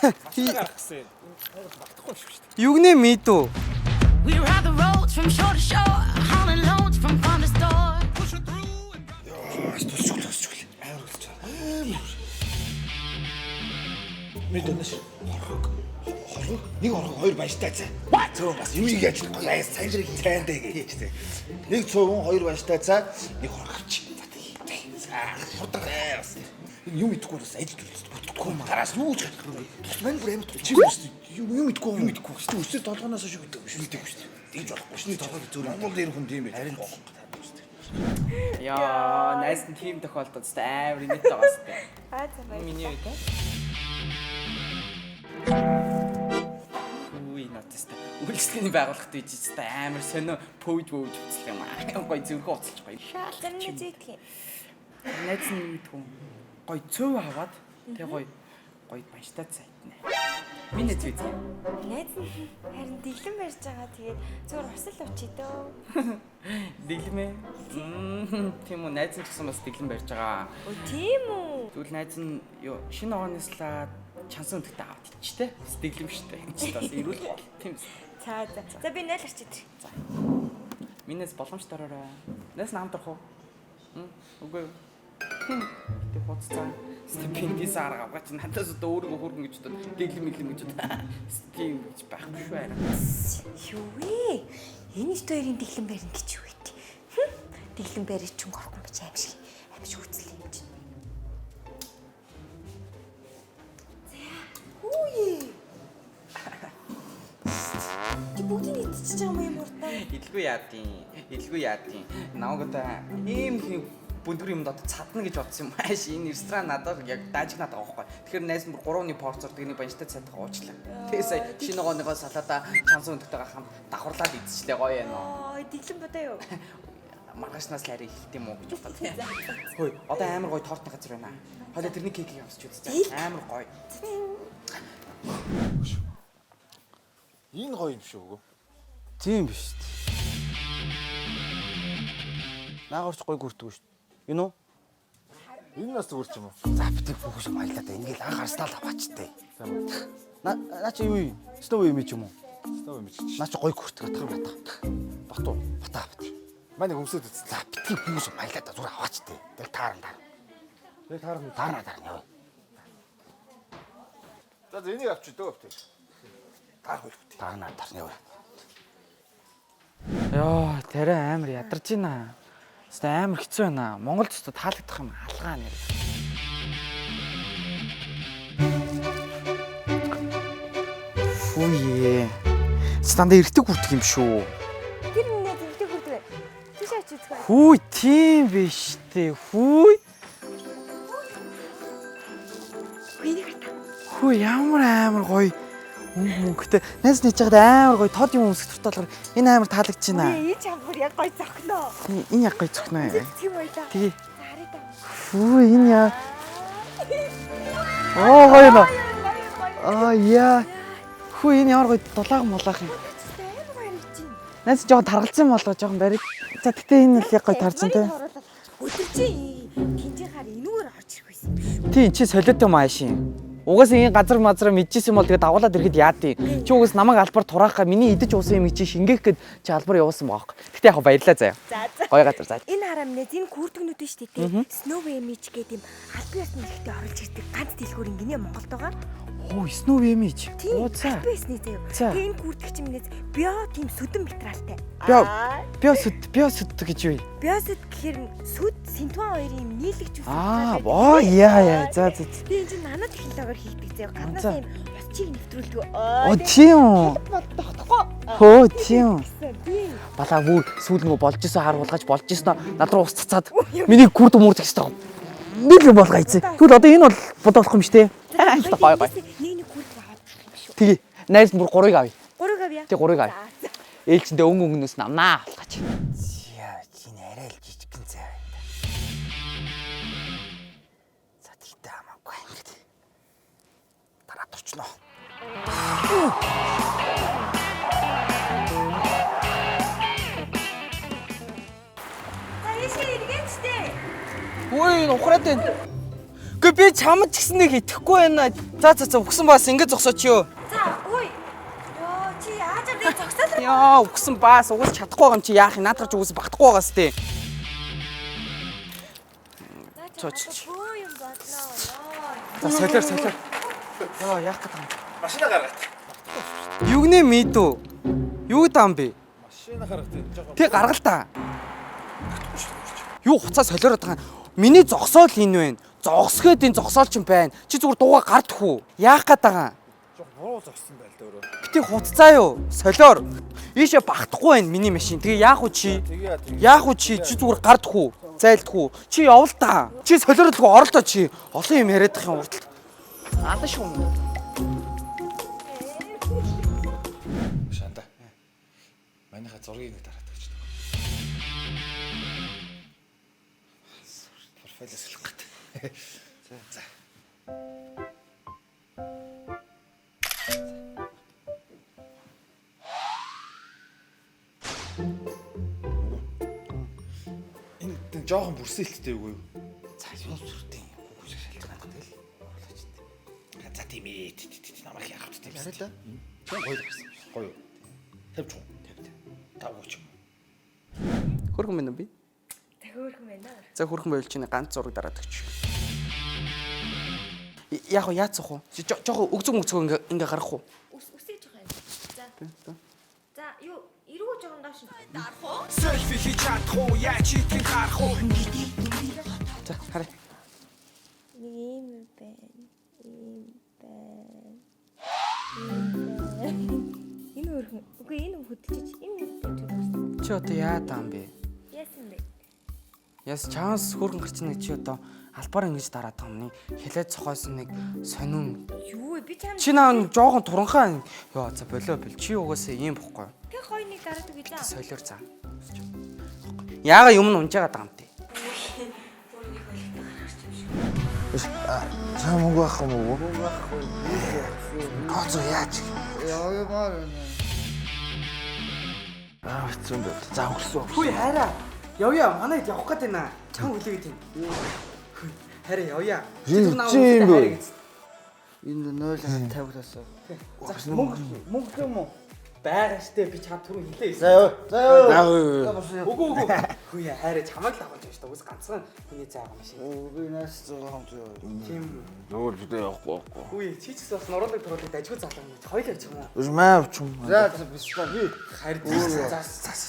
Гарах гэсэн. Багтахгүй шүү дээ. Югнэ мэдүү. We ride the roads from shore to shore, hauling loads from farm to store. Тусчгүй тусчгүй. Амар болж байгаа. Мэдэнэ ш. Хорхог. Хорхог. Нэг хорхог хоёр баяртай цай. Цөөн бас юм яаж чадахгүй. Аа сайн зэрэг цайндаа гэж тий. Нэг цөөн хоёр баяртай цай, нэг хорхог авч. За тий. За хурдан бас. Юм идэхгүй бас ажил төлөж бүтдэхгүй юм. Тараас юу ч чадахгүй. Тус мань бүр амар тус. Чи юм юм идэхгүй юм идэхгүй. Чи өсөр толгоноос шүү гэдэг шүү дээ шүү дээ. Тэгж болохгүй шүү. Толгой зөв Монгол дээр хүн тийм байх. Харин Яа, найз нь тийм тохиолдолд өстой амар инээдтэй байгаа сте. Аа за баярлалаа. Миний юу те? Үгүй надад өстой. Үйлчлэгээний байгууллагт үйж өстой амар сонио пөөж бөөж хуцлах юм аа. Гой зөвхөн хуцалж гоё. За миний зүйдэх юм. Найз нь юу гэдг юм? Гой цөв аваад тэг гой гой баяртай цайтна. Миний зүй зүй. Найз нь харин дэглэм барьж байгаа. Тэгээд зүгээр усал уучи дөө. Дэглэмээ. Тийм үү, найз нь ч гэсэн бас дэглэм барьж байгаа. Өө тийм үү? Тэгвэл найз нь юу шинэ огооны салаад чансан өнтөгтэй аваад ичтэй. Бас дэглэм штэ. Энэ ч бас эрүүл гол. Тийм биз. За за. За би найл арч идэх. Минээс боломжтой ороорой. Найз нь амтрах уу? Үгүй юу? Тэг хуццаа. Стипендис арга авгаа чи надаас одоо өөрийгөө хүргэн гэж бодод дэглэм мэглэм гэж бодод. Тийм гэж байхгүй шүү арай. Юу вэ? Энэ их хоёрын дэглэм барина гэж юу вэ? Хм? Дэглэм барих чинь горхон бич аим шиг аим шиг үзэл юм чинь. За. Хүүе. Чи бүгдийг идчихэж байгаа юм урдаа. Илгүй яадын. Илгүй яадын. Намайг одоо ийм их бүндгэр юмд одоо цадна гэж бодсон юм. Ааш энэ ресторан надад яг даажиг надад байгаа байхгүй. Тэгэхээр найз нь бүр 3-ны порцоор тэрний банжтай цайтгаа уучлаа. Тэгээ сая шинэ огооныгоо салаата чансан өнтөгтэйгээ хамт давхарлаад идчихлээ гоё юм уу. Аа, дэглэм бодоо юу? Маргаашнаас л арай эхэлт юм уу гэж бодсон. Хөөе, одоо амар гоё тортны газар байна. Хойлоо тэрний кейкийг авсч үзчихэ. Амар гоё. Энэ гоё юм шүү гөө. Тийм биш үү? Наагурч гоё гүртгүү шүү. Энэ үү? Энэ нас зүгээр ч юм уу? За битгий хүүхэн шиг баялаа да. Ингээл анх харснаа л аваачтай. На наа чи юу юм? Сноу юм ч юм уу? Став юм чи. Наа чи гоё күртг атах юм атах. Батуу. Бата бат. Манай өмсөд үзсэн. За битгий хүүхэн шиг баялаа да. Зүгээр аваачтай. Тэр таарна таарна. Яг таарна. Таарна таарна яа. За за энийг авчи дөө авчи. Таарах байх. Таарна таарна яа. Йоо, тариа амар ядарч байна. Хэвээ амар хэцүү байна. Монголд ч таалагдах юм алгаа нэр. Фүйе. Станда эргэдэг хүрдэг юм шүү. Тэр минь зэмтэй хүрдэг. Тийш очиж үзэх бай. Хүй, тийм биш үү? Хүй. Энийг хата. Хүй, ямар амар гоё өнгө мөнгөтэй. Найз нэж байгаад амар гоё тод юм өмсөх дуртай болохоор энэ амар таалагдж байна. Энэ чам бүр яг гоё зохноо. Энэ яг гоё цохноо. Тийм байлаа. Тэгээ. За харъя та. Хүй, энэ яа. Оо гоё нөө. Аа яа. Хүү энэ ямар гоё дулаах мулаах юм. Амар гоё харагдаж байна. Найз жоохон таргалцсан болоо жоохон бариг. За тэгтээ энэ л яг гоё тарцсан те. Өдөржин тэнцээ хар энүүгээр орж ирэх байсан юм шүү. Тийм чи солиотой маашин. Угаасаа энэ газар мазраа мэдчихсэн бол тэгээд дагуулад ирэхэд яад юм. Чи угаас намайг албар тураахаа миний идэж уусан юм чи шингээх гээд чи албар явуулсан байгаа хөөе. Тэгтээ яг баярлаа заяа. За за. Гоё газар за. Энэ харам нэ энэ күрдгнүүд нь шүү дээ. Snow Image гэдэг юм албан ёсны хэрэгтэй оруулж ирдэг ганц дэлгүүр ингэнэ Монголд байгаа. Оо, Snow Image. Тийм. Оо за. Албан ёсны заяа. За. Тэгээ энэ күрдэг чинь нэ био тийм сүдэн материалтай. Био Аа. био сүд био сүд гэж юу? Био сүд гэхээр сүд синтуан хоёрын юм нийлэгч үс. Аа, оо яа яа. За за. за. Тэгээ энэ чинь нано технологиор хийгдэг заяа. Гаднаас За. юм бус чиг нэвтрүүлдэг. Оо тийм үү. Тогтохгүй. Хөө тийм. Гэсэн. Тийм. Балаа бүр сүүл нөгөө болж исэн хар хулгаж болж исэн над руу ус цацаад миний күрд мөрд гэсэн. Нэг юм болгоо ийцээ. Тэгвэл одоо энэ бол бодоолох юм шүү дээ. Гой гой. Нэг нэг күрдэг аваад гарах юм шүү. Тэгээ найз нь бүр гурыг авъя. Гурыг авъя. Тэг гурыг авъя. За, за. Ээлжиндээ өнгө өнгөнөөс нь амнаа болгооч. Яа, чи арай л жижигхэн цай байна да. За тэгтээ хамаагүй ингээд. Дараад очно. За ийшээ эргээч тээ. Ой, ухраад байна. Гэ би Би чамд ч гэсэн нэг итгэхгүй байна. За за за үгсэн бас ингэ зогсооч юу. За ой. Йоо чи яаж авдаг зогсоол. Яа, үгсэн бас угсаж чадахгүй байгаа юм чи яах юм? Наадах чи угсаж багтахгүй байгаас тээ. Цооч. Бөө юм бодлоо. Йоо. За солиор солиор. Яа, яах гэдэг юм? Машина гаргаад. Югнэ мэдүү. Юу гэдэг юм бэ? Машина гаргаад. Жохон. Тэг гаргал та. Юу хуцаа солиороод байгаа юм? Миний зогсоол энэ байна. Зогсгээд энэ зогсоол чинь байна. Чи зүгээр дууга гардах уу? Яах гээд байгаа юм? Жохон буруу зогссон байл да өөрөө. Бити хуцаа юу? Солиор. Ийшээ багтахгүй байна миний машин. Тэгээ яах вэ чи? Тэгээ тэгээ. Яах вэ чи? Чи зүгээр гардах уу? Зайлдах уу? Чи явал та. Чи солиоролгүй орол тоо чи. Олон юм яриад тах юм урталт. Алан шүү. Шанда. Манийха зургийг нэг дараад өгч. Профайлаас хэлэх гээд. За. За. Энэ тэн жоохон бүрсэн хэлттэй үгүй юу? За юу зүртэн үгүй шалтгаан тэгэл. Орлооч. За тийм ээ. Ти ти ти намайг яах вэ тийм Арай л да. Тийм гоё гарсан. Гоё. 50 чуу. 50. 5 ч юм. Хөрхөн байна уу би? За хөөрхөн байна. За хөрхөн байвал чиний ганц зураг дараад өгч. Яг уу яацах уу? Чи жоохон өгзөг мөгзгөө ингээ ингээ гаргах уу? Үс үсээ жоохон. За. За юу эргүү жоохон доош. Селфи хийж чадах уу? Яаж хийх харах уу? За харъя. Нэг ийм байна. Ийм байна. Ийм байна. Энэ хөөрхөн. Үгүй энэ хөдөлж энэ хөдөлж. Чи одоо яа даам бэ? Яасан бэ? Яс чанс хөрхөн гарч нэг чи одоо албаар ингэж дараад байгаа юм нэг хилээд цохойсон нэг сонин. Юу вэ? Би чам Чи наа жоохон туранхай. Йоо за болио бил. Чи угаасаа ийм бохгүй. Тэг гоё нэг дараад өгье за. Солиор за. Яага юм нь унж байгаа даа юм те. За мөнгө авах юм уу? Мөнгө авахгүй. Тооцоо яаж? Явмаар байна. Аа хэцүү юм байна. За өнгөрсөн. Хүй хайраа. Явъя манайд явах гээд байна. Чам хүлээгээд юм. Хайраа явъя. Энэ чи юм бэ? Энэ 0.50 тасаа. За мөнгө мөнгө юм уу? Байгаа штэ би чам түрүү хэлээ. За ёо. За ёо. За өө. Үгүй үгүй. Хүй хайраа чамайг л агуулж байгаа штэ. Үгүйс ганцхан хүний зай байгаа юм шиг. Би нас 6 зөө. Тийм. Зүгээр бид явахгүй байхгүй. Хүй чи ч гэсэн бас нуруулаг туруулаг дажгүй залуу юм. Хоёул явчих юм уу? Үгүй маа авчих юм. За за биста би. Хайр за за.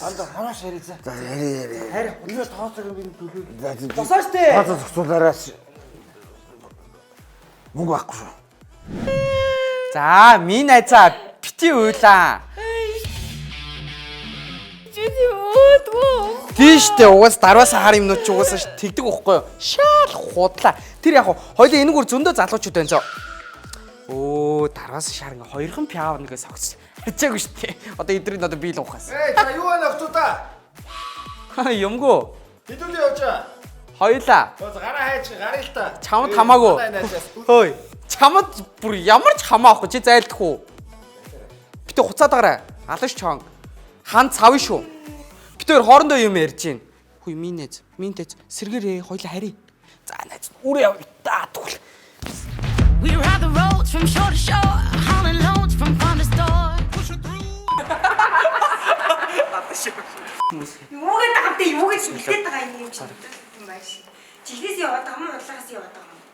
Анда манаш яриа за. За яри яри. Хайр Энэ тооцоог би төлөв. За за. босоо штэ. Тооцоо зохицуулаарай. Мөнгө авахгүй шүү. За минь найзаа бити уйлаа. Чи өөдгөө. Тийм штэ угаас дарваас хар юмнууд ч угаасаа тэгдэг байхгүй юу? Шаал худлаа. Тэр яг хоёлын энэгээр зөндөө залуучууд байна зөө. Өө дарваас шар ингээ хоёрхан пиав нэгэ согс. Хачаагүй штэ. Одоо эдрийг одоо би л уухаас. Эй за юу байна охтуудаа? Ха юмгүй. Хэдүүлээ явж байгаа. Хоёлаа. За гараа хайж гарыг л та. Чамд хамаагүй. Хөөе. Чамд бүр ямар ч хамаахгүй чи зайлдах уу? Битээ хуцаад гараа. Алаш чон. Хан цав шүү. Битээ хоёр хоорондоо юм ярьж гин. Хүй минь найз, минь тэз сэргэрээ хоёлаа харъя. За найз үрээ яв. Та түл. We ride the roads from shore to shore, hauling loads from farm to store. Юугээд байгаа юм бэ? Юугээд шүлдээд байгаа юм юм чи юм байна ши. Чихнээс яваад байгаа юм уу? Удлаагаас яваад байгаа юм уу?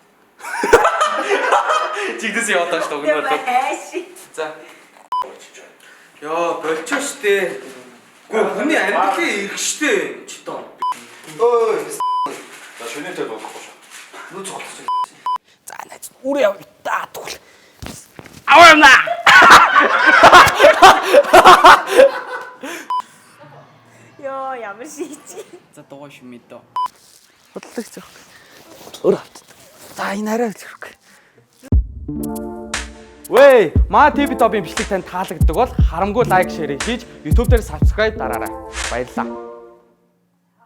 Чигдээс яваад байгаа шүү дээ. Байши. За. Йоо, болчихоо штэ. Гү хүний амьдралын эрх штэ. Чи тоо. Өө. За шөнөтэй болохгүй шүү. Нү цоглох. За найз үрээ яв. Та түл. Аваа юмна. Йоо, ямар шийч. За дугаа шүмээ дөө. Худалдагч явах. Өөр автдаг. За энэ арай хэлэхгүй. Вэй, маа TV Top-ын бичлэг танд таалагддаг бол харамгүй лайк, шеэр хийж YouTube дээр subscribe дараарай. Баярлалаа.